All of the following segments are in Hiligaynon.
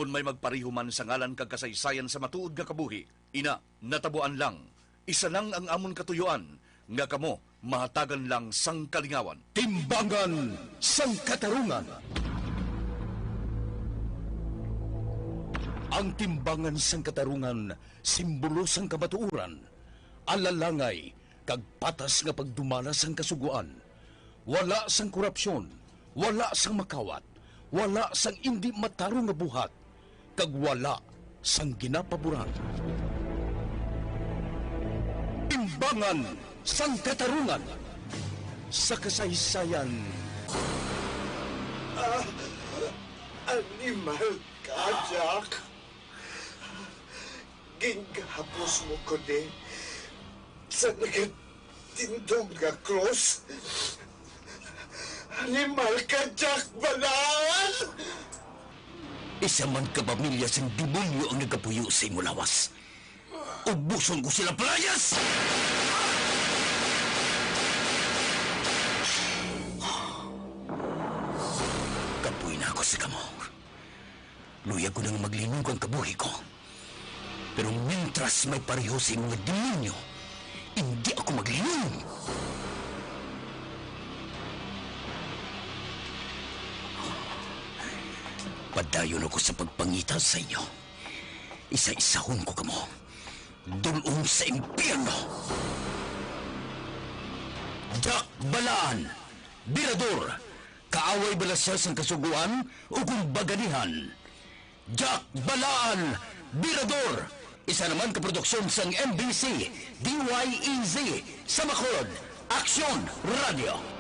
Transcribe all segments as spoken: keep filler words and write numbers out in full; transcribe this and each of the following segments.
Kon may magpareho man sa ngalan kag kasaysayan sa matuod nga kabuhi, ina, natabuan lang, isa lang ang amon katuyoan, nga kamo mahatagan lang sang kalingawan. Timbangan sang Katarungan. Ang timbangan sang katarungan, simbolo sang kamatuoran, alalangay, kag patas nga pagdumala sang kasugoan. Wala sang korupsyon, wala sang makawat, wala sang indi matarong nga buhat, kag wala sang ginapaboran. Timbangan sang Katarungan sa kasaysayan. Ah, animal ka, Jack. Gingahapos mo ko ni sa nagatindog nga krus. Animal ka, Jack Balaan! Isa man ka pamilya sing demonyo ang nagapuyo sa imo lawas. Ubuson ko sila, palayas! Kapoy na ako sa kamo. Luyag ko nang maglinog ang kabuhi ko. Pero mintras may pareho sa imo nga demonyo, hindi ako maglinog. Padayon ako sa pagpangita sa inyo. Isa-isahon ko kamo. Dul-ong sa impyerno. Jack Balaan, Birador, kaaway bala sia sang Kasugoan o kung baganihan? Jack Balaan, Birador, isa naman ka produksyon sang M B C, D Y E Z, sa Bacolod, Aksyon Radio.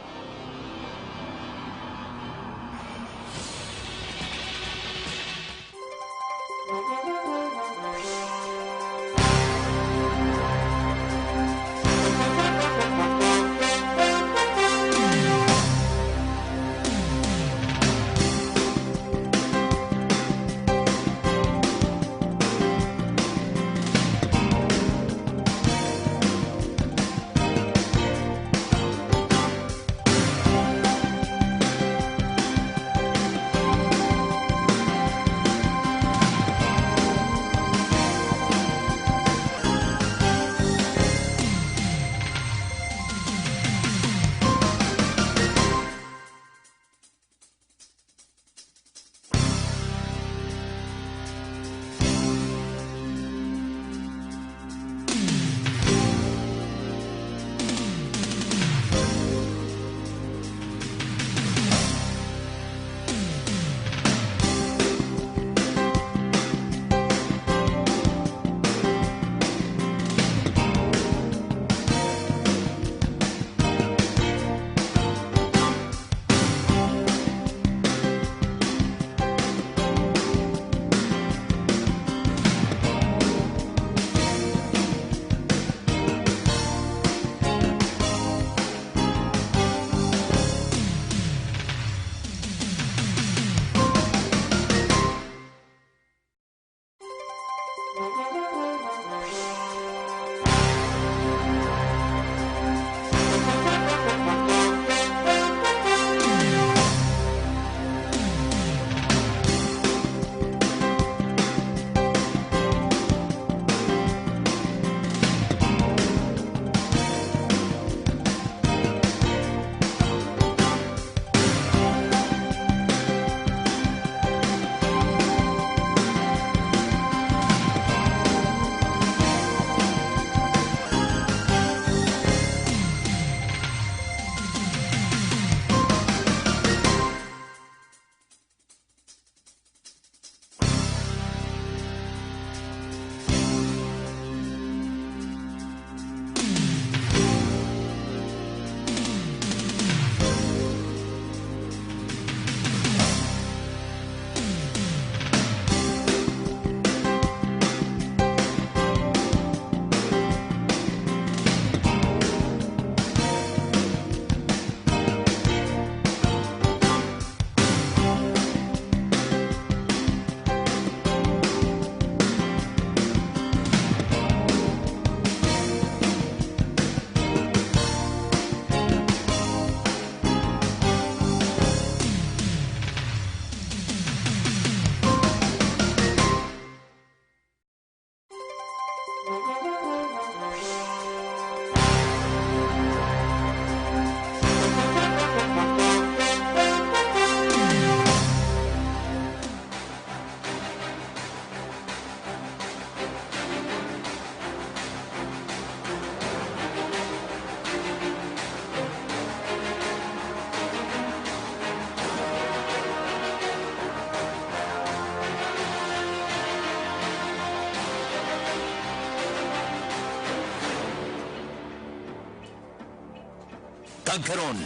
Agkaron,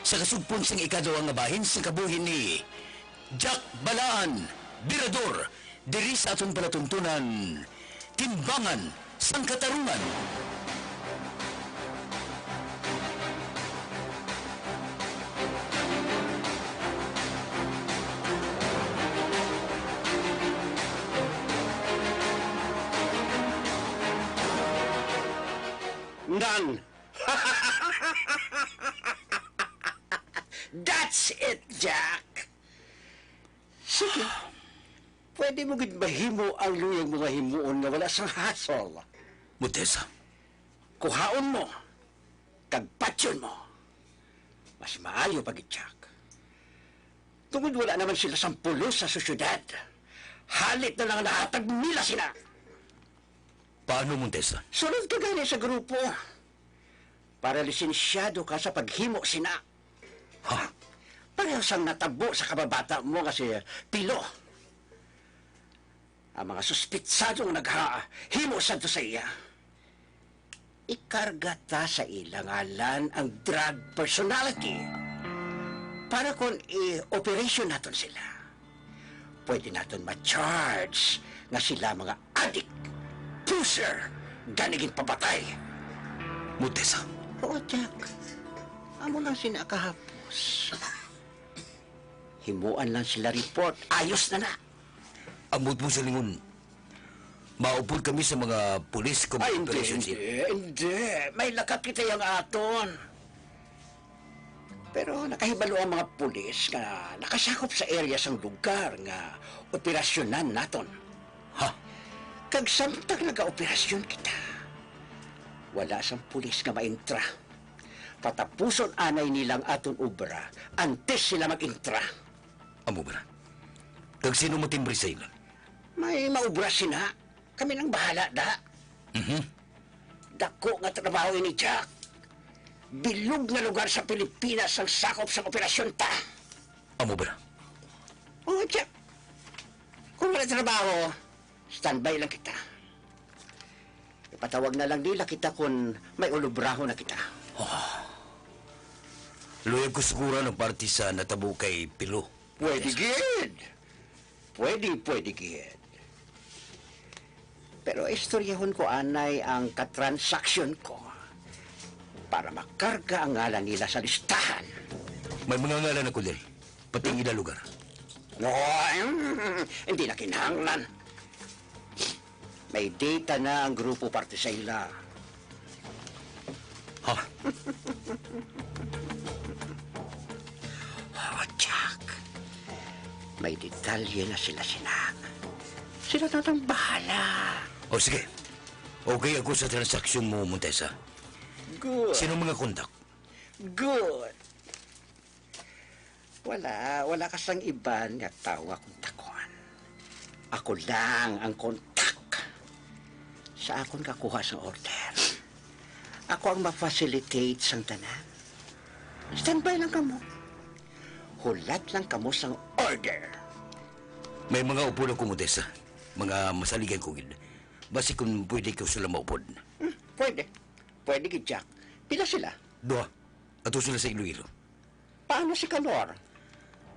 sa kasugpon sang ikaduha nga bahin sang kabuhi ni Jack Balaan, Birador, diri sa aton palatuntunan, Timbangan sang Katarungan. Nan! That's it, Jack. Sige. Pwede mo gid mahimo ang luyag mo nga himuon nga wala sang hassle. Montesa. Kuhaon mo, kag patyon mo. Mas maayo pa gid, Jack. Tungod wala naman sila sang pulos sa sosyedad. Halit na lang nahatag nila sina. Paano, Montesa? Sunod ka gani sa grupo. Para lisensyado ka sa paghimo sina. Ha? Pareho sang natabo sa kababata mo nga si Pilo. Ang mga suspitsado nga naghahimo sadto sa iya, ikarga ta sa ila ngalan ang drug personality para kon i-operation naton sila. Pwede naton ma-charge nga sila mga adik, pusher, gani ginpapatay. Montesa. Oo, Jack. Amo lang sina kahapos. Himuan lang sila report. Ayos na na. Ambot mo silingon, maupod kami sa mga pulis kung Ay, hindi, operasyon sila. Hindi, hindi. May lakat kita yang aton. Pero nakahibalo ang mga pulis nga nakasakop sa area sang lugar nga operasyonan naton. Ha? Kag samtang nagaoperasyon kita, wala sang pulis nga maintra. Patapuson anay nila ang aton obra antes sila mag-intra. Amo ba na? Kag sino mo timbre sa ila? May maubra sina. Kami nang bahala, da. Mhm. Dako nga trabaho ini, Jack. Bilog nga lugar sa Pilipinas ang sakop sang operasyon ta. Amo ba na? Oo, Jack. Kung wala trabaho, standby lang kita. Ipatawag na lang nila kita kon may ulubrahon na kita. Ah. Luyag ko suguran ang parte sa natabo kay Pilo. Pwede gid. Pwede, pwede gid. Pero istoryahon ko anay ang katransaksyon ko para makarga ang ngalan nila sa listahan. May mga ngalan ako diri, pati ang ila lugar. No, mm, hindi na kinahanglan. May data na ang grupo parte sa ila. Ha? Oh, Jack. May detalye na sila, sina. Sila na lang bahala. O, sige. Okay ako sa transaksyon mo, Montesa. Good. Sino mga kontak? Good. Wala, wala ka sang iban nga tawo nga kontakon. Ako lang ang kontak sa akon kakuha sang order. Ako ang ma-facilitate sang tanan. Standby lang kamo. Hulat lang kamo sang order. May mga upod ako, Montesa. Mga masaligan ko gid. Basi kung pwede ko sila maupod. Hmm, pwede. Pwede gid, Jack. Pila sila? Duha. Ato sila sa Iloilo. Paano si Kalor?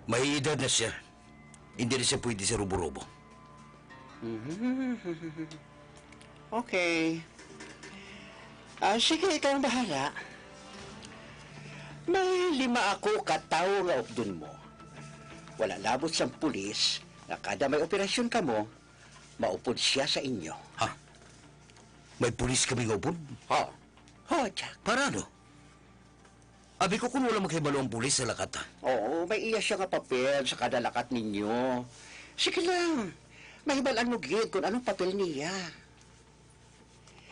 May edad na siya. Hindi na siya pwede sa rubo-rubo. Mhm. Okay. Ah, sige, ikaw ang bahala. May lima ako ka tawo nga updon mo. Wala labot sang pulis nga kada may operasyon kamo, maupod siya sa inyo. Ha? May pulis kami nga upod? Ha? Ho, Jack. Para ano? Abi ko kung wala makahibalo ang pulis sa lakat, ha? Oo, may iya siya nga papel sa kada lakat ninyo. Sige lang. Mahibal-an mo gid kung anong papel niya.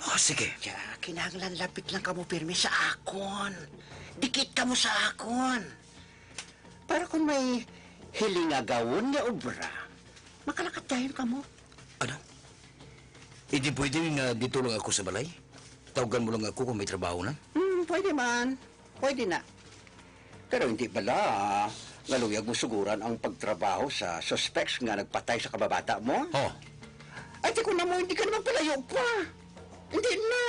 Oh, sige. Jack, kinahanglan lapit lang kamo pirmi sa akon. Dikit kamo sa akon. Para kung may hiling nga gawon nga obra, makalakat dayon kamo. Ano? Hindi pwede nga dito lang ako sa balay? Tawgan mo lang ako kung may trabaho na? Hmm, pwede man. Pwede na. Pero hindi bala nga luyag mo suguran ang pagtrabaho sa suspects nga nagpatay sa kababata mo? Oh. Ay, di ko na mo, hindi ka naman palayo pa. Hindi na.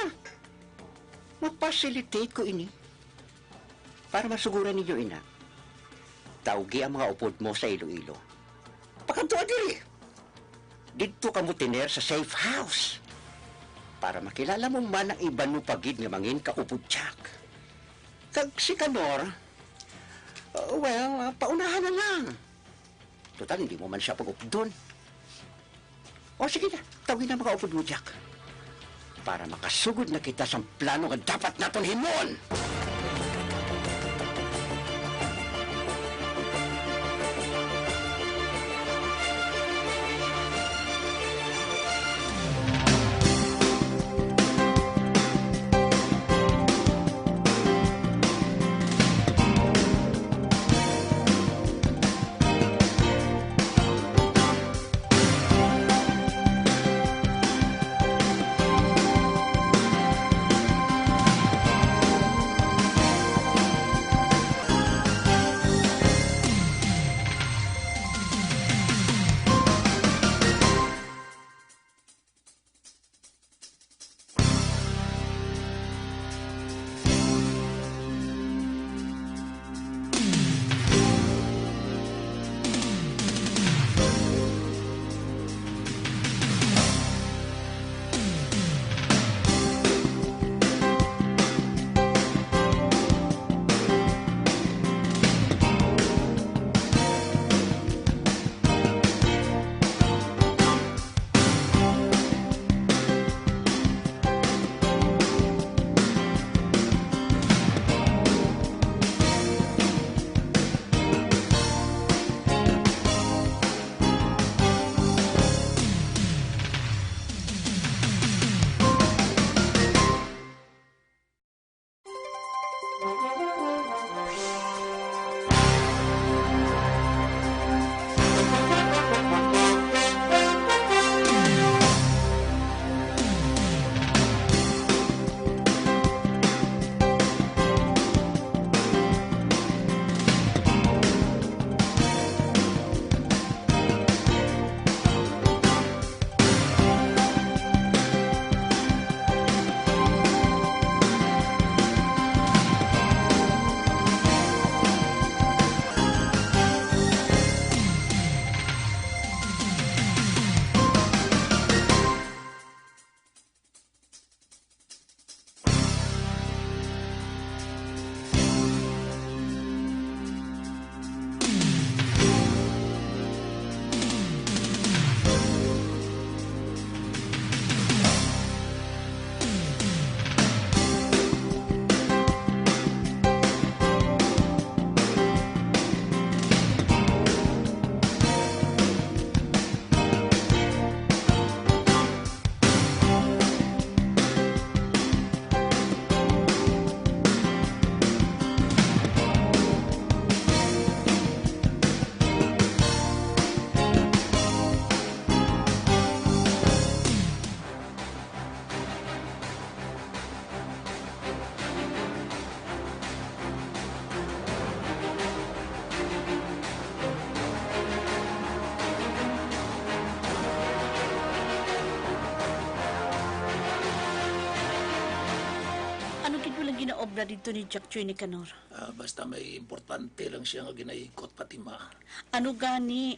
Ma-facilitate ko ini. Para masuguran ninyo ina, tawgi ang mga upod mo sa Iloilo. Pakadto diri. Didto kamo tiner sa safe house para makilala mo man ang iban mo pa gid nga mangin kaupod, Jack. Kag si Kanor, uh, well, uh, paunahan na lang. Total, hindi mo man siya pag-updon. O sige na, tawgi na mga upod mo, Jack. Para makasugod na kita sa plano nga dapat naton himuon. Ano gid walang ginaobra didto ni Jack Chuy Nicanor? Ah, basta may importante lang siya nga ginaikot, Fatima. Ano gani?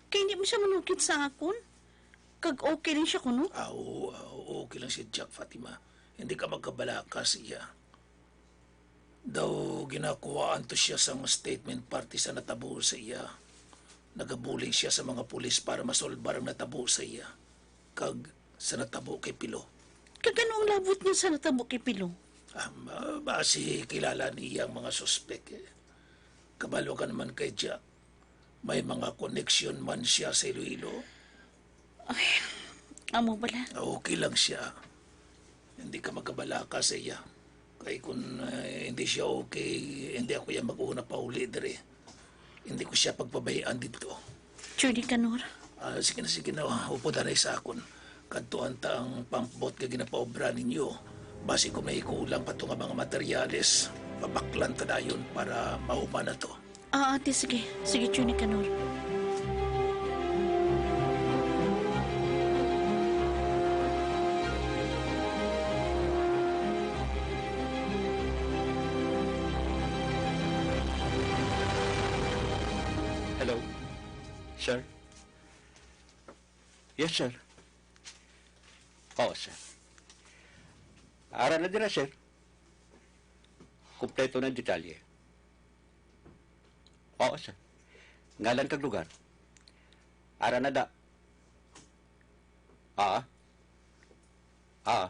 Kay hindi man siya manukit sa akon. Kag okay lang siya kuno. Ah, oo, ah, okay lang si Jack, Fatima. Hindi ka magkabalaka sa iya. Daw ginakuhaan to siya sang statement parte sa natabo sa iya. Nagabulig siya sa mga pulis para masolbar ang natabo sa iya kag sa natabo kay Pilo. Kag ano ang labot niya sa natabo kay Pilo? Ah, ma-, basi kilala niya ang mga suspek, eh. Kabalo ka naman kay Jack. May mga koneksyon man siya sa Iloilo. Ay, amo bala. Okay lang siya. Hindi ka magkabalaka sa iya. Kay kung, eh, hindi siya okay, hindi ako iya mag-una pauli diri. Hindi ko siya pagpabayaan dito. Chuy Nicanor. Ah, sige na, sige na. Upod anay sa akon. Kadtuan ta ang pump boat nga ginapaobra ninyo. Basi kung may kulang pa to nga mga materyales, pabaklan ta dayon para mahuman na to. Ah, ate, sige. Sige, Chuy Nicanor. Yes, sir. Oo, sir. Ara na dira, sir. Kompleto na ang detalye. Oo, sir. Ngalan kag lugar. Ara na da. Ah. Ah.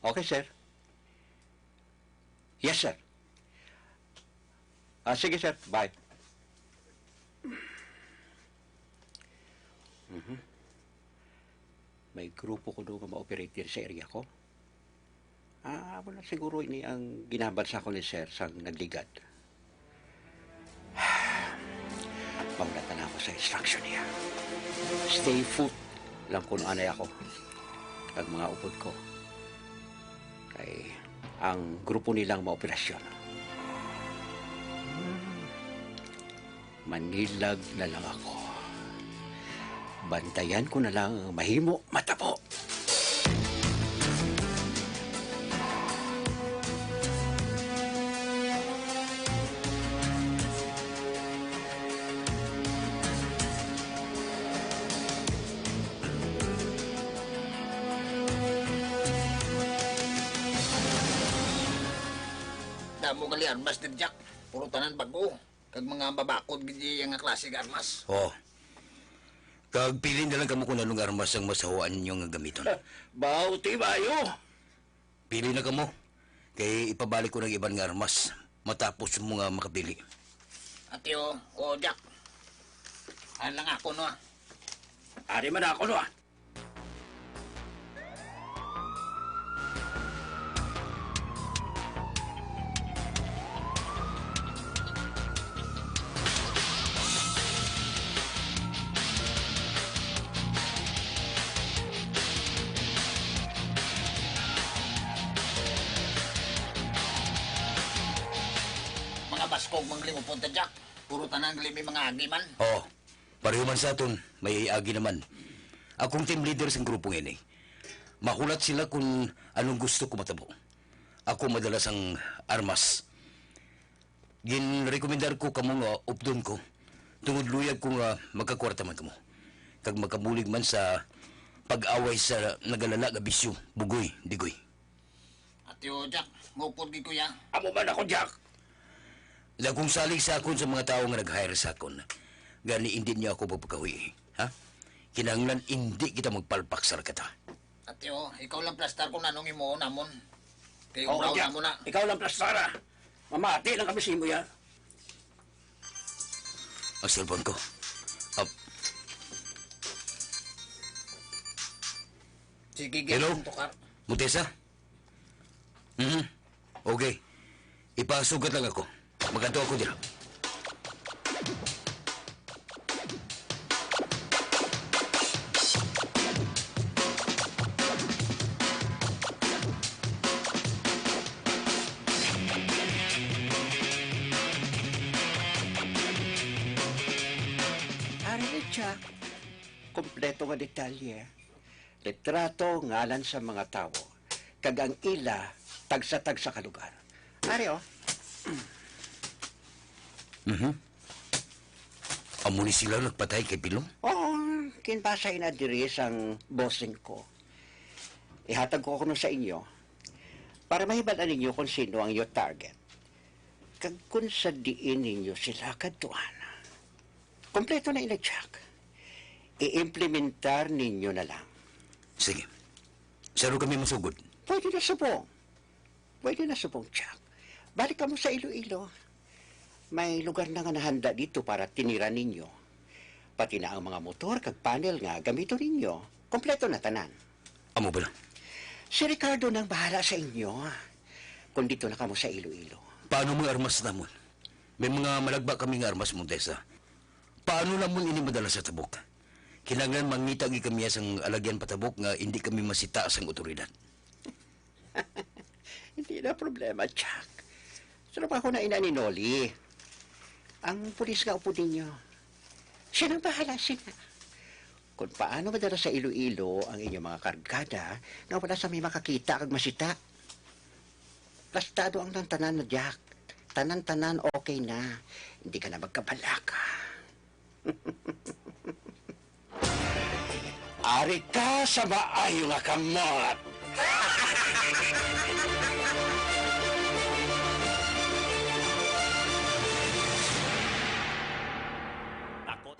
Okay, sir. Yes, sir. Ah, sige, sir. Bye. Mhm. May grupo kuno nga ma-operate diri sa area ko. Ah, amo na siguro ini ang ginahambal sa akon ni sir sang nagligad. Mauna na ako sa instruction niya. Stay put lang kuno anay ako kag mga upod ko. Kay ang grupo nila ang maoperasyon. Manilag na lang ako. Bantayan ko na lang ang mahimo matabo. Damo gali armas diri, Jack. Puro tanan bag-o. Kag mga mabakod gid iya nga klase nga armas. Oh. Kag pili na lang kamo kung anong armas ang masahawaan ninyo nga gamiton. Bauti bayo. Pili na kamo. Kay ipabalik ko ng iban nga armas matapos mo nga makapili. Ati o, o Jack. Ano lang ako, no? Ari man ako, no? Mga baskog, manglingupon ta, Jack. Puro tanan gali may mga agi man. Oh. Pareho man sa aton, may agi naman. Akong team leader sang grupo nga ini. Mahulat sila kung anong gusto ko matabo. Ako madala sang armas. Ginrekomendar ko kamo nga updon ko, tungod luyag ko nga magkakwarta man kamo, kag makabulig man sa pag-away sa nagalala nga bisyo, bugoy, digoy. Ati o, Jack, maupod gid ko ya. Amo man ako, Jack. Dakong salig sa akon sa mga tawo nga nag-hire sa akon. Gani, indi niyo ako pagpakahuy, ha? Kinahanglan indi kita magpalpak sa rakata. Ati o, ikaw lang plastar kung anong imo namon. Kay Oo, ubraw Jack. Namon na. Ikaw lang plastar, ah. Mamati lang kami sa imo, ya. Ang cellphone ko. Ah. Sige, Jack, Hello? Tukar. Montesa? Mhm. Okay. Ipasugat lang ako. Magadto ako dira. Ari ni Jack. Kompleto nga detalye. Litrato, ngalan sa mga tawo, kag ang ila tagsa-tagsa ka lugar. Ari, oh. Mhm. Amo ni sila nagpatay kay Pilong? Oo, kinbasa ina diri sang bossing ko. Ihatag ko kuno sa inyo para mahibal-an ninyo kung sino ang inyo target kag kung sa diin ninyo sila kadtuan. Kompleto na ina, Jack. I-implementar ninyo na lang. Sige. Saro kami masugod. Pwede na subong. Pwede na subong, Jack. Balik kamo sa Iloilo. May lugar na nga nahanda dito para tiniran ninyo. Pati na ang mga motor kag panel nga gamiton ninyo. Kompleto na tanan. Amo bala? Si Ricardo nang bahala sa inyo, kung dito na kamo sa Iloilo. Paano mga armas namon? May mga malagba kami nga armas, Montesa. Paano namon ini madala sa tabok? Kinahanglan mangita gid kami sang alagyan patabok nga hindi kami masita sang otoridad. Hindi na problema, Jack. Trabaho na ina ni Noli. Ang pulis nga upod ninyo. Siya nang bahala sina. Kung paano madala sa Iloilo ang inyong mga kargada nga wala sa may makakita kag masita. Plastado ang tanan-tanan na, Jack. Tanan-tanan okay na. Hindi ka na magkabalaka. Ari ka sa maayo nga kamot. Takot.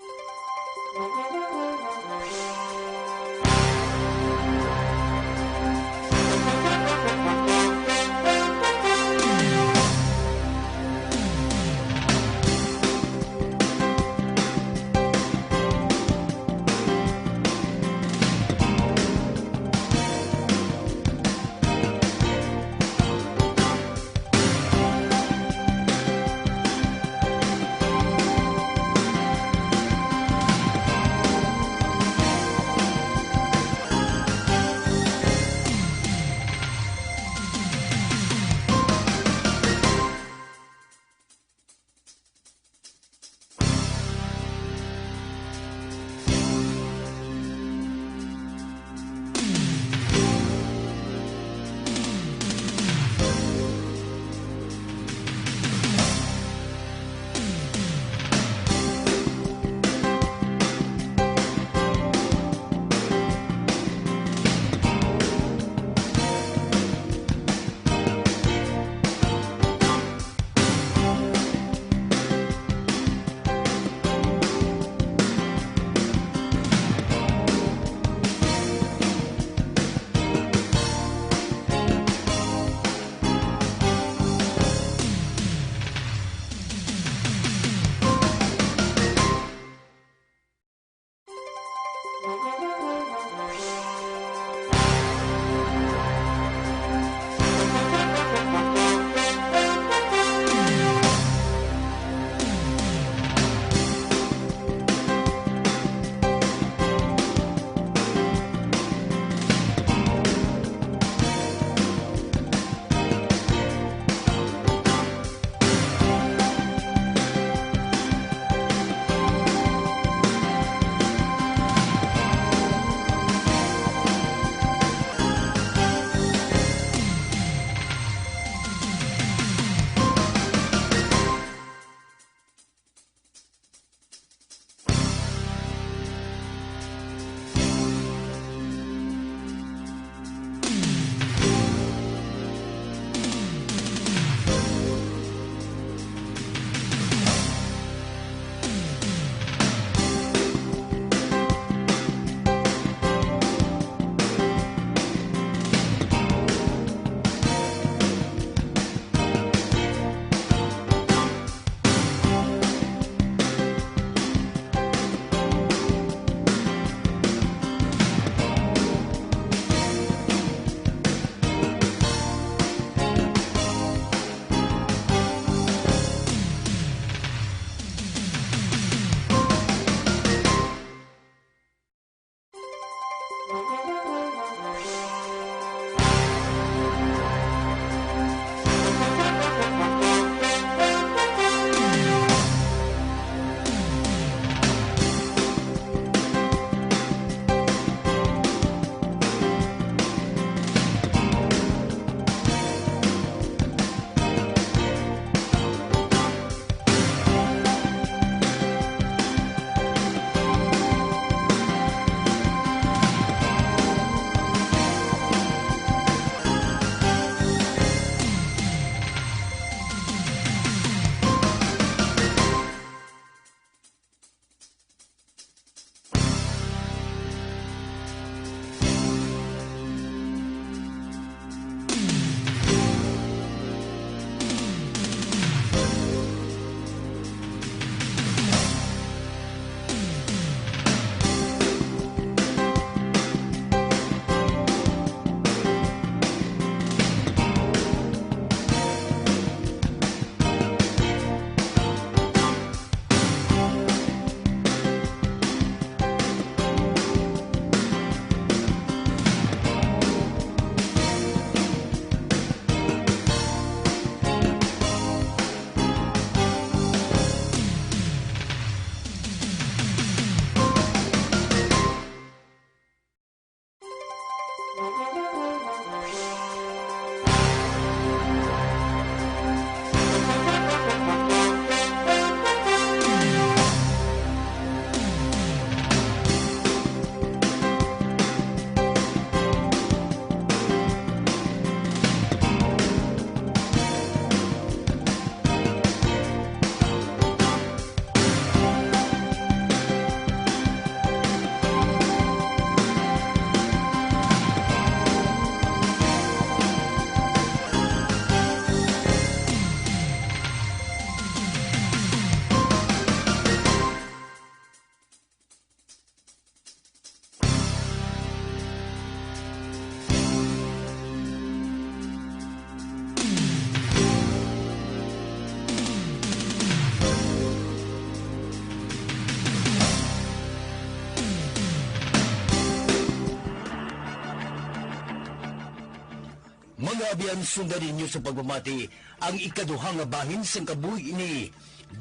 Mga abyan, sundan ninyo sa pagpamati ang ikaduha nga bahin sang kabuhi ni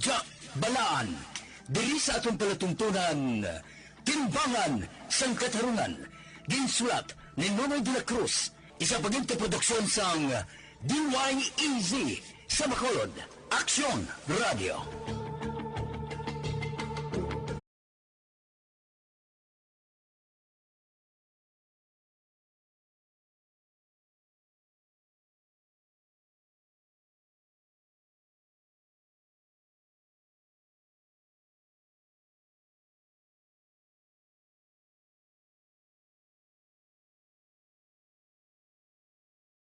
Jack Balaan diri sa aton palatuntunan, Timbangan sang Katarungan. Ginsulat ni Nonoy de la Cruz, isa paginte produksyon sang D Y E Z sa Bacolod, Aksyon Radio.